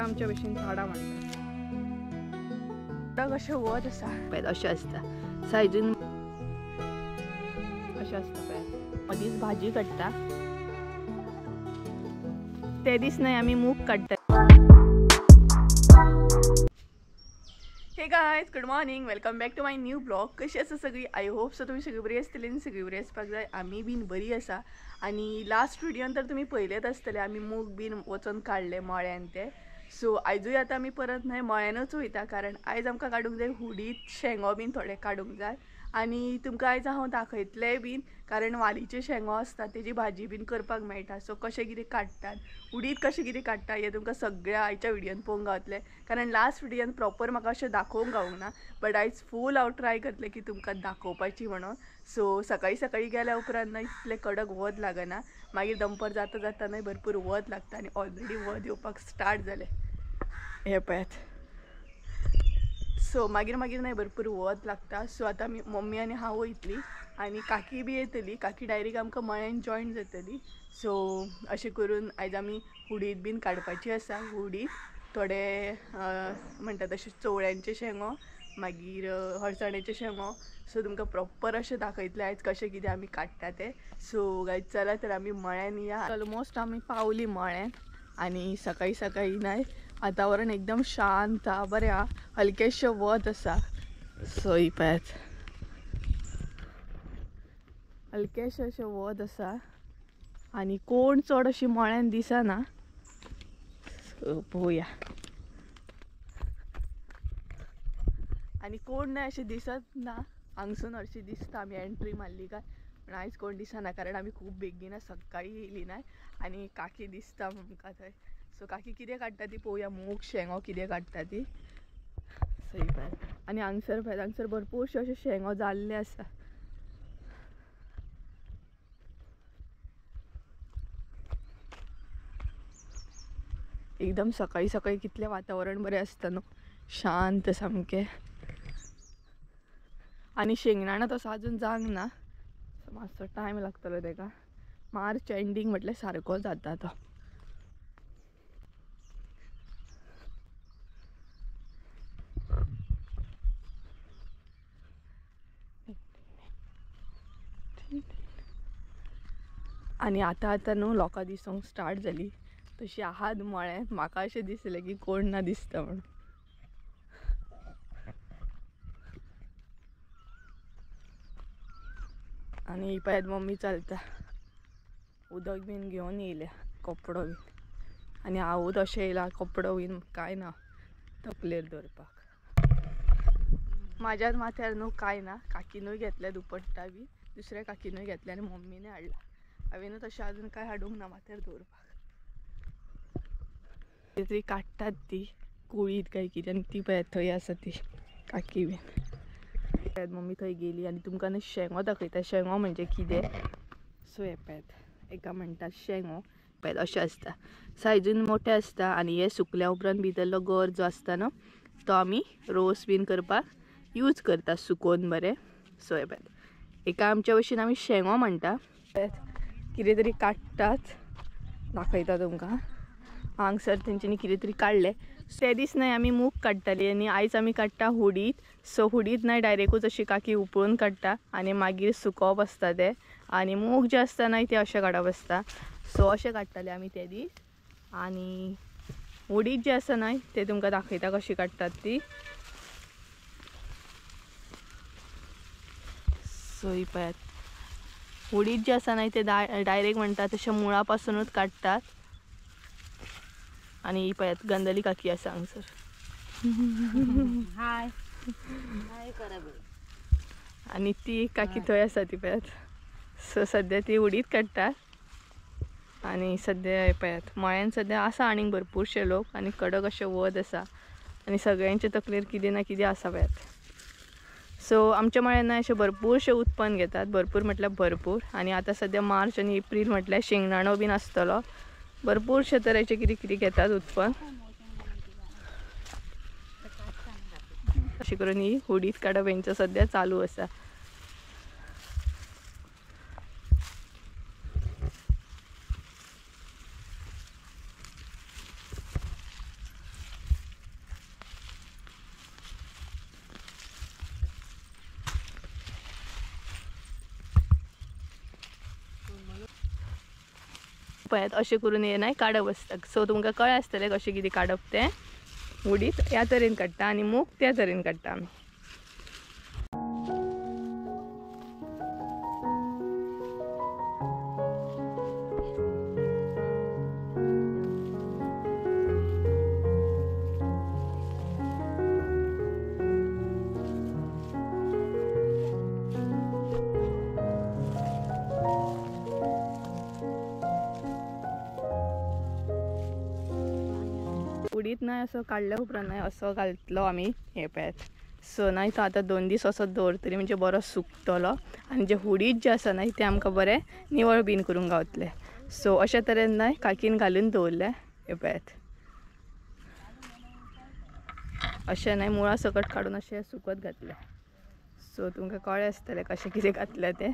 आमच्या भशेन झाडां म्हणटात. कशें वत आसा पळयात अशें आसता सायजून अशें आसता पळयात. मदींच भाजी काडटा ते दीस न्हय आमी मूग काडटा. Hey guys, good morning, welcome back to my new blog. कशी आसा सगळी? I hope so तुमी सगळी बरी आसतली आनी सगळी बरी आसपाक जाय. आमी बीन बरी आसा. आनी लास्ट व्हिडियोन तर तुमी पळयलेच आसतले आमी मूग बीन वचोन काडले मळ्यान ते. सो आयजूय आतां आमी परत न्हय मळ्यानूच वयता, कारण आयज आमकां काडूंक जाय हुडीत शेंगो बीन थोडे काडूंक जाय. आनी तुमकां आयज हांव दाखयतलें बीन, कारण वालीच्यो शेंगो आसता तेजी भाजी बीन करपाक मेळटा. सो कशें कितें काडटात, उडीद कशें कितें काडटा हें तुमकां सगळ्या आयच्या व्हिडियोन पळोवंक गावतलें. कारण लास्ट व्हिडियोन प्रॉपर म्हाका अशें दाखोवंक गावूंक ना, बट आयज फूल हांव ट्राय करतलें की तुमकां दाखोवपाची म्हणून. सो सकाळीं सकाळीं गेल्या उपरांत न्हय इतलें कडक वत लागना, मागीर दनपार जाता जाता न्हय भरपूर वत लागता. आनी ऑलरेडी वत येवपाक स्टार्ट जालें हें पळयात. सो मागीर मागीर न्हय भरपूर वत लागता. सो आतां आमी मम्मी आनी हांव वयतली आनी काकी बी येतली. काकी डायरेक्ट आमकां मळ्यान जॉयन जातली. सो अशें करून आयज आमी हुडीद बीन काडपाची आसा. हुडीद थोडे म्हणटा तशें चवळ्यांचे शेंगो, मागीर हळसाण्याचे शेंगो. सो तुमकां प्रॉपर अशें दाखयतलें आयज कशें कितें आमी काडटा तें. सो गायज चला तर आमी मळ्यान या. ऑलमोस्ट आमी पावली मळ्यान आनी सकाळीं सकाळीं न्हय वातावरण एकदम शांत आहा, बरें आहा, हलकेशें वत आसा. सो ही पळयात हलकेशें अशें वत आसा आनी कोण चड अशी मळ्यान दिसना. सो पळोवया. आनी कोण न्हय अशें दिसत ना, हांगसून हरशीं दिसता आमी एंट्री मारली काय, पूण आयज कोण दिसना कारण आमी खूब बेगीन सकाळीं येयली न्हय. आनी काकी दिसता आमकां थंय. सो काकी कितें काडटा ती पळोवया, मूग शेंगो कितें काडटा ती. सो ही पळयात. आनी हांगसर पळयात, हांगसर भरपूरशे अशे शेंगो जाल्ले आसा. एकदम सकाळीं सकाळीं कितलें वातावरण बरें आसता न्हू, शांत सामकें. आनी शेंगदाणा तसो आजून जावंक ना, मातसो टायम लागतलो तेका. मार्च एंडींग म्हटल्यार सारको जाता तो. आनी आतां आतां न्हू लोकां दिसूंक स्टार्ट जाली तशी आहात मळ्यांत. म्हाका अशें दिसलें की कोण ना दिसता म्हणून. आनी ही पळयात मम्मी चलता, उदक बीन घेवन येयल्या, कपडो बीन. आनी हांवूच अशें येयला, कपडो बीन कांय ना तकलेर दवरपाक. म्हाज्याच माथ्यार न्हू कांय ना. काकीनूय घेतलें दुपट्टा बी, दुसऱ्या काकीनूय घेतलें आनी मम्मीनूय हाडला. हांवेनूच अशें आजून कांय हाडूंक ना माथ्यार दवरपाक. कितें तरी काडटात ती कुळीत काय कितें. आनी ती पळयात थंय आसा ती काकी बीन. पळयात मम्मी थंय गेली. आनी तुमकां न्हय शेंगो दाखयता, शेंगो म्हणजे कितें. सो हें पळयात, एका म्हणटात शेंगो. पळयात अशें आसता, सायजून मोठे आसता. आनी हे सुकल्या उपरांत भितरलो गर जो आसता न्हू तो आमी रोस बीन करपाक यूज करता सुकोवन बरें. सो हें पळयात, एका आमच्या भशेन आमी शेंगो म्हणटा. पळयात कितें तरी काडटात, दाखयता तुमकां. हांगसर तेंच्यांनी कितें तरी काडलें. ते दीस न्हय आमी मूग काडटाली आनी आयज आमी काडटा हुडीद. सो हुडीद न्हय डायरेक्टूच अशी काकी उपळून काडटा आनी मागीर सुकोवप आसता ते. आनी मूग जे आसता न्हय ते अशें काडप आसता. सो अशें काडटाले आमी ते दीस. आनी हुडीद जे आसा न्हय ते तुमकां दाखयता कशी काडटात ती. सो ही पळयात हुडीद जे आसा न्हय ते डायरेक्ट म्हणटा तशें मुळा पासुनूच काडटात. आनी ही पळयात गंदली काकी आसा हांगसर. हाय. आनी ती काकी थंय आसा ती पळयात. सो सद्या ती हुडीद काडटात. आनी सद्या पळयात मळ्यान सद्या आसा आनीक भरपूरशे लोक. आनी कडक अशें वत आसा आनी सगळ्यांचे तकलेर कितें ना कितें आसा पळयात. सो आमच्या मळ्यान न्हय अशें भरपूरशें उत्पन्न घेतात, भरपूर म्हटल्यार भरपूर. आनी आतां सद्या मार्च आनी एप्रील म्हटल्यार शेंगदाणो बीन आसतलो, भरपूरशे तरेचे कितें कितें घेतात उत्पन्न. अशें करून ही हुडीद काडप हेंचो सद्या चालू आसा. पळयात अशें करून हे नाय काडप आसता. सो तुमकां कळ्ळें आसतलें कशें कितें काडप तें. उडीद ह्या तरेन काडटा आनी मूग त्या तरेन काडटा आमी. उडीद नाय असो काडल्या उपरांत नाय असो घालतलो आमी हे पळयात. सो नाय तो आतां 2 दीस असो दवरतली म्हणजे बरो सुकतलो आनी जे हुडीद जे आसा न्हय ते आमकां बरें निवळ बीन करूंक गावतले. सो अशे तरेन न्हय काकीन घालून दवरलें हे पळयात. अशें न्हय मुळां सकट काडून अशें सुकत घातलें. सो तुमकां कळ्ळें आसतलें कशें कितें घातलें तें.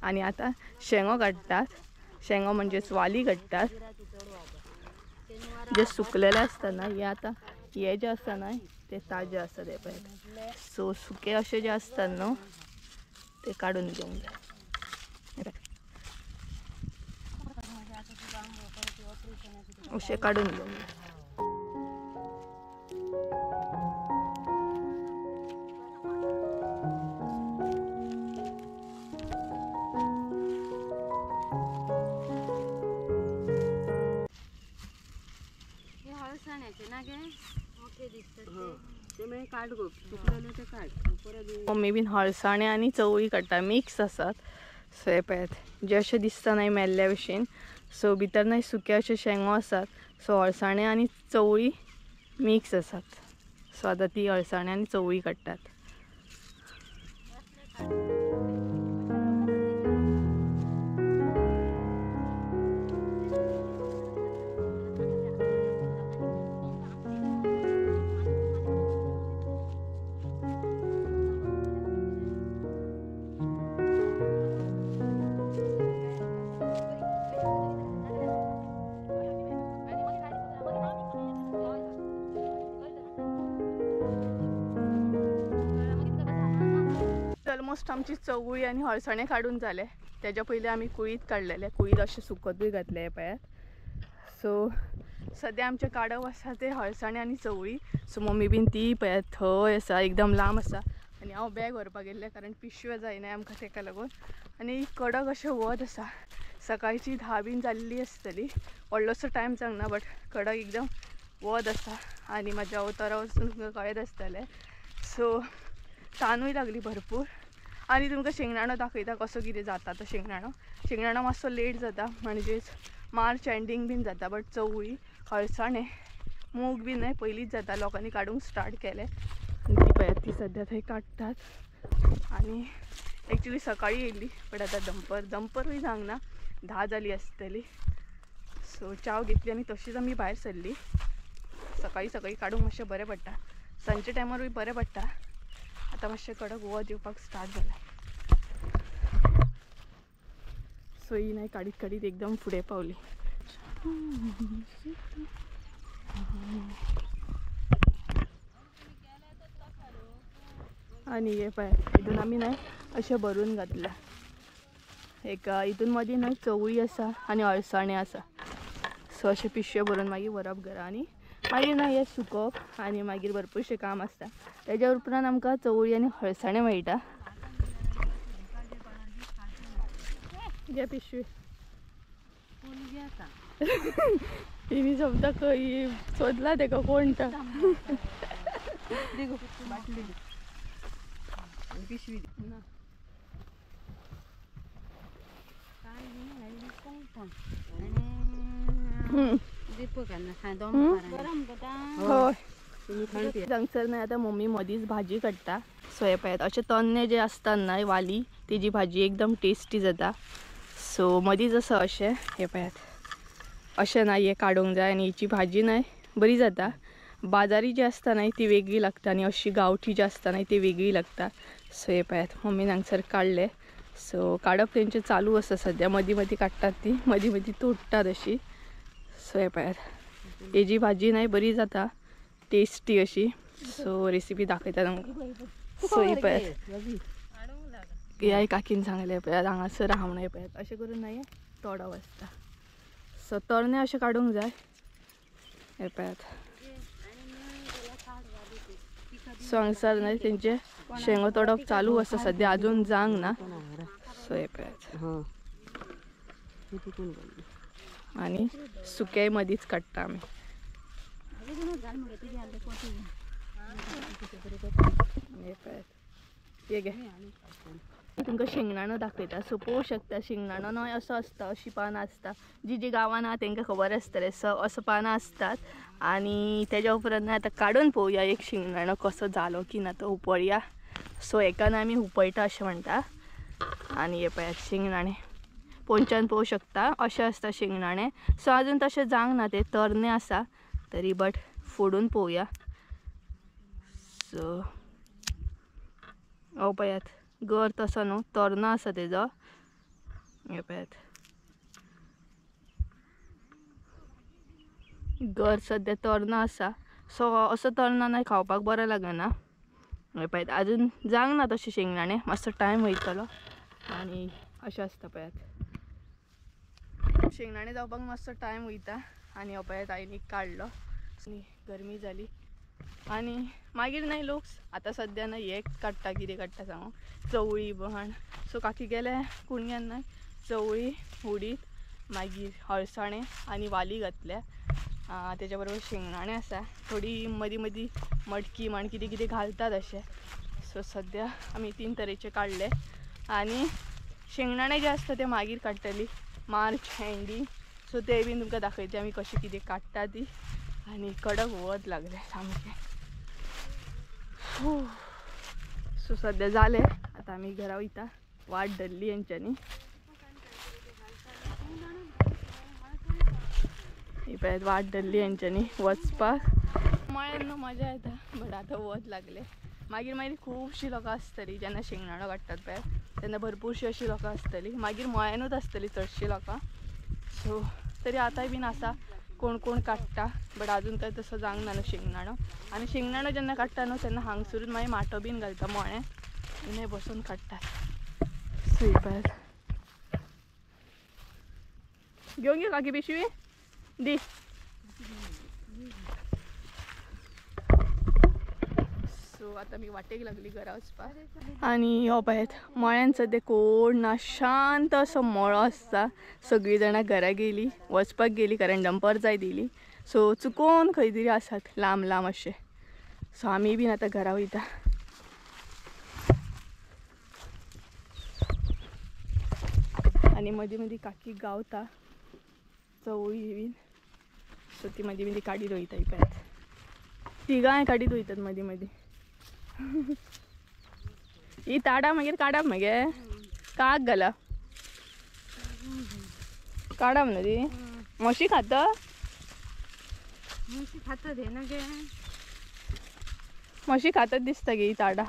आनी आतां शेंगो काडटात. शेंगो म्हणजेच वाली काडटात जे सुकलेले आसता ना हे आतां हे जे आसता ना ते ताजे आसता ते पळयात. सो सुके अशे जे आसतात न्हू ते काडून घेवंक जाय. अशे काडून घेवंक जाय. मम्मी बीन हळसाणे आनी चवळी काडटा मिक्स आसात. सो हे पळयात जे अशें दिसता न्हय मेल्ल्या भशेन. सो भितर न्हय सुके अशे शेंगो आसात. सो हळसाणे आनी चवळी मिक्स आसात. सो आतां ती हळसाणे आनी चवळी काडटात. ऑलमोस्ट आमची चवळी आनी हळसाणे काडून जाले. तेज्या पयलीं आमी कुळीद काडलेले. कुळीद अशें सुकतूय घातले पळयात. सो सद्या आमचें काडप आसा ते हळसाणे आनी चवळी. सो मम्मी बीन ती पळयात थंय आसा एकदम लांब आसा. आनी हांव बॅग व्हरपाक गेल्लें कारण पिशव्यो जायना आमकां तेका लागून. आनी कडक अशें वत आसा. सकाळची 10 बीन जाल्ली आसतली. व्हडलोसो टायम जावंक ना बट कडक एकदम वत आसा. आनी म्हाज्या अवतारा वचून तुमकां कळत आसतलें. सो तानूय लागली भरपूर. आनी तुमकां शेंगदाणो दाखयता कसो कितें जाता तो शेंगदाणो. शेंगदाणो मातसो लेट जाता म्हणजेच मार्च एंडींग बीन जाता. बट चवळी हळसाणे मूग बीन न्हय पयलींच जाता. लोकांनी काडूंक स्टार्ट केलें आनी ती पळयात ती सद्या थंय काडटात. आनी एक्चुली सकाळीं येयल्ली बट आतां दंपरूय जावंक ना 10 जाली आसतली. सो च्याव घेतली आनी तशीच आमी भायर सरली. सकाळीं सकाळीं काडूंक मातशें बरें पडटा. सांजच्या टायमारूय बरें पडटा. आतां मातशें कडक वत येवपाक स्टार्ट जालें. सो ही न्हय काडीत काडीत एकदम फुडें पावली. आनी हे पळय हितून आमी न्हय अशें भरून घातलां. एक हितून मदीं न्हय चवळी आसा आनी अळसाणे आसा. सो अशें पिशव्यो भरून मागीर व्हरप घरा आनी मागीर न्हय हें सुकोवप आनी मागीर भरपूरशें काम आसता. तेज्या उपरांत आमकां चवळी आनी हळसाणे मेळटा. घे पिशवी. तिणी समजा खंय सोदला तेका कोण ता. पिशवी ना. हय हांगसर न्हय आतां मम्मी मदींच भाजी काडटा. सो हे पळयात अशें तन्ने जे आसता न्हय वाली तेजी भाजी एकदम टेस्टी जाता. सो मदींच आसा अशें हे पळयात अशें ना हे काडूंक जाय आनी हिची भाजी न्हय बरी जाता. बाजारी जी आसता न्हय ती वेगळी लागता आनी अशी गांवठी जी आसता न्हय ती वेगळी लागता. सो हे पळयात मम्मीन हांगसर काडलें. सो काडप तेंचें चालू आसा सद्या. मदीं मदीं काडटात ती मदीं मदीं तोडटात अशी. सो हे पळयात हेजी भाजी न्हय बरी जाता टेस्टी अशी. सो रेसिपी दाखयता तुमकां. सो ही पळयात ह्याय काकीन सांगलें पळयात हांगासर आहा म्हणून. हे पळयात अशें करून न्हय तोडप आसता. सो तरणे अशें काडूंक जाय. हे पळयात सो हांगसर न्हय तेंचे शेंगो तोडप चालू आसा सद्या, अजून जावंक ना. सो हे पळयात आनी सुकेय मदींच काडटा आमी. हे पळयात हे घे तुमकां शेंगदाणो दाखयता. सो पळोवंक शकता शेंगदाणो न्हय असो आसता, अशी पानां आसता जी जी गांवान आहा तेंकां खबर आसतलें. सो असो पानां आसतात आनी तेज्या उपरांत आतां काडून पळोवया एक शेंगदाणो कसो जालो की ना तो उपळया. सो हेका न्हय आमी उपळटा अशें म्हणटा. आनी हे पळयात शेंगदाणे पोंच्यान पळोवंक शकता अशें आसता शेंगदाणे. सो अजून तशें जावंक ना, ते तरणे आसा तरी बट फोडून पळोवया. सो हो पळयात गर तसो न्हू तरनो आसा तेजो. हे पळयात गर सद्या तरनो आसा. सो असो तरनो न्हय खावपाक बरो लागना. हे पळयात अजून जावंक ना तशें शेंगदाणे, मातसो टायम वयतलो. आनी अशें आसता पळयात शेंगदाणे जावपाक मातसो टायम वयता. आनी हो पळयात आईन एक काडलो आनी गरमी जाली. आनी मागीर न्हय लोक आतां सद्या न्हय हे काडटा, कितें काडटा सांगू, चवळी बहाण. सो काकी गेले कुणग्यान न्हय चवळी उडीद मागीर हळसाणे आनी वाली घातल्या. तेज्या बरोबर शेंगदाणे आसा, थोडी मदीं मदीं मटकी म्हण कितें कितें घालतात अशें. सो सद्या आमी 3 तरेचे काडले. आनी शेंगदाणे जे आसता ते मागीर काडटली मार्च एंडींग. सो ते बीन तुमकां दाखयतले आमी कशें कितें काडटा ती. आनी कडक वत लागलें सामकें. सो सद्या जालें, आतां आमी घरा वयता. वाट धरली हेंच्यांनी. ही पळयात वाट धरली हेंच्यांनी वचपाक. मळ्यान न्हू मजा येता बट आतां वत लागलें. मागीर मागीर खुबशीं लोकां आसतलीं जेन्ना शेंगदाणो काडटात पळय तेन्ना भरपूरशीं अशीं लोकां आसतलीं. मागीर मळ्यानूच आसतलीं चडशीं लोकां. सो तरी आतांय बीन आसा कोण कोण काडटा बट अजून काय तसो जावंक ना न्हू शेंगदाणो. आनी शेंगदाणो जेन्ना काडटा न्हू तेन्ना हांगसरूच मागीर माटो बीन घालता मळ्यान आनी बसून काडटात. सो ही पळयात घेवन घे काकी पिशवी दी. सो आतां आमी वाटेक लागली घरा वचपाक. आनी हो पळयात मळ्यान सद्या कोण ना, शांत असो मळो आसता. सगळीं जाणां घरा गेली, वचपाक गेली कारण डंपर जाय दिली. सो चुकोन खंय तरी आसात लांब लांब अशें. सो आमी बीन आतां घरा वयता. आनी मदीं मदीं काकी गावता चवळी बीन. सो ती मदीं मदीं काडीत वयता. ही पळयात तिगांय काडीत वयतात मदीं मदीं. ही ताडां मागीर काडप मगे काक घाला काडप न्हू ती म्हशी खाता, म्हशी खातात हे ना गे, म्हशी खातात दिसता गे ही ताडां.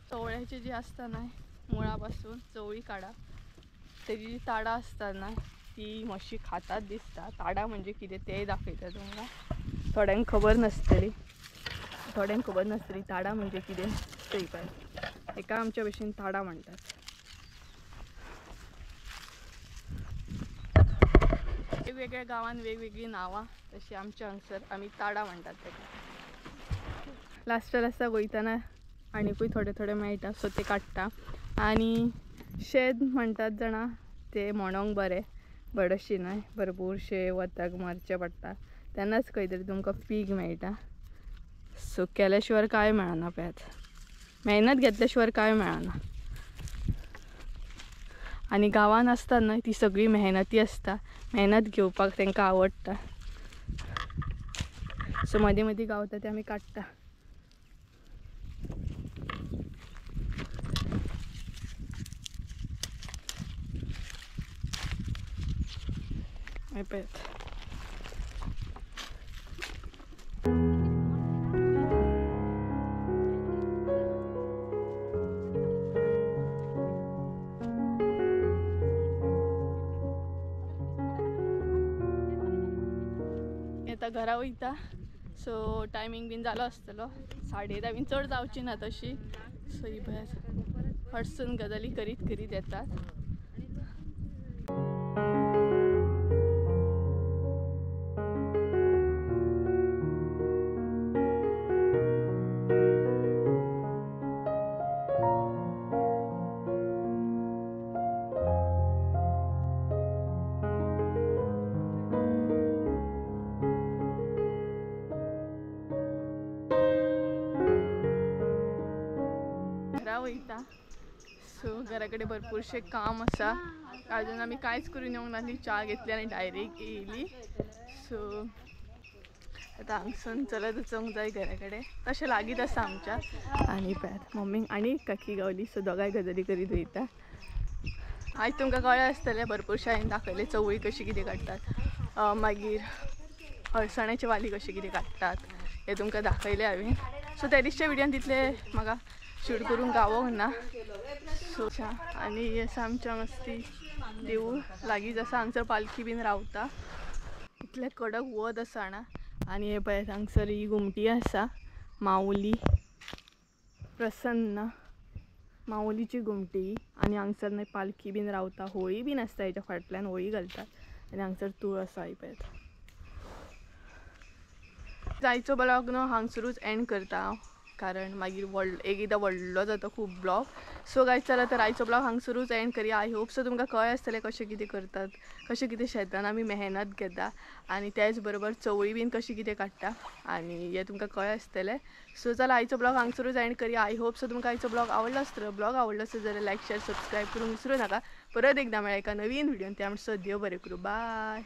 चवळ्याची जी आसता न्हय मुळा पासून चवळी काडप, तेजी जी ताडां आसता न्हय ती म्हशी खातात दिसता. ताडां म्हणजे कितें तेंय दाखयता तुमकां, थोड्यांक खबर नासतली, थोड्यांक खबर नासतली ताडां म्हणजे कितें तें. पळय हेका आमच्या भशेन ताडां म्हणटात. वेगवेगळ्या गांवांत वेगवेगळीं नांवां, तशी आमच्या हांगसर आमी ताडां म्हणटात तेका. लास्टा लास्टा वयतना आनीकूय थोडे थोडे मेळटा सो ते काडटा. आनी शेत म्हणटात जाणा ते म्हणोंक बरें बट अशी न्हय, भरपूरशे वताक मारचें पडटा तेन्नाच खंय तरी तुमकां पीक मेळटा. सो केल्या शिवाय कांय मेळना पळयात, मेहनत घेतल्या शिवाय कांय मेळना. आनी गांवान आसता न्हय ती सगळी मेहनती आसता, मेहनत घेवपाक तांकां आवडटा. सो मदीं मदीं गावता ते आमी काडटा. पळयात आतां घरा वयता. सो टायमींग बीन जालो आसतलो 10:30 बीन, चड जावची ना तशी. सो ही पळयात हडसून गजाली करीत करीत येतात. घरा वयता सो घरा कडेन भरपूरशें काम आसा. अजून आमी कांयच करून येवंक नासली, च्या घेतली आनी डायरेक्ट येयली. सो आतां हांगसून चलत वचोंक जाय घरा कडेन, तशें लागींच आसा आमच्या. आनी पळयात मम्मीक आनी एक काकी गावली. सो दोगांय गजाली करीत वयता. आयज तुमकां कळ्ळें आसतलें, भरपूरशें हांवें दाखयलें चवळी कशी कितें काडटात, मागीर हळसाण्याचे वाली कशी कितें काडटात हें तुमकां दाखयलें हांवें. सो त्या दिसच्या व्हिडियोन तितलें म्हाका शूट करूंक गावोंक ना. सो आनी हें आसा आमच्या मस्ती देवूळ लागींच आसा. हांगसर पालखी बीन रावता. इतलें कडक वत आसा ना. आनी हें पळयात हांगसर ही घुमटी आसा, माऊली प्रसन्न माऊलीची घुमटी. आनी हांगसर न्हय पालखी बीन रावता, होळी बीन आसता, हेच्या फाटल्यान होळी घालतात. आनी हांगसर तूळ आसा ही पळयात. आयचो ब्लॉग न्हू हांगसरूच एंड करता हांव, कारण मागीर एकदां व्हडलो जाता खूब ब्लॉग. सो गायज चला तर आयचो ब्लॉग हांगसरूच एंड करया. I hope so तुमकां कळ्ळें आसतलें कशें कितें करतात, कशें कितें शेतान आमी मेहनत घेता आनी त्याच बरोबर चवळी बीन कशी कितें काडटा आनी हें तुमकां कळ्ळें आसतलें. सो चला आयचो ब्लॉग हांगसरूच एंड करया. I hope so तुमकां आयचो ब्लॉग आवडलो आसतलो. ब्लॉग आवडलो आसत जाल्यार लायक शेअर सबस्क्रायब करूंक विसरूं नाका. परत एकदां मेळ्ळा एका नवीन व्हिडियोन. त्या म्हणसर देव बरें करूं. बाय.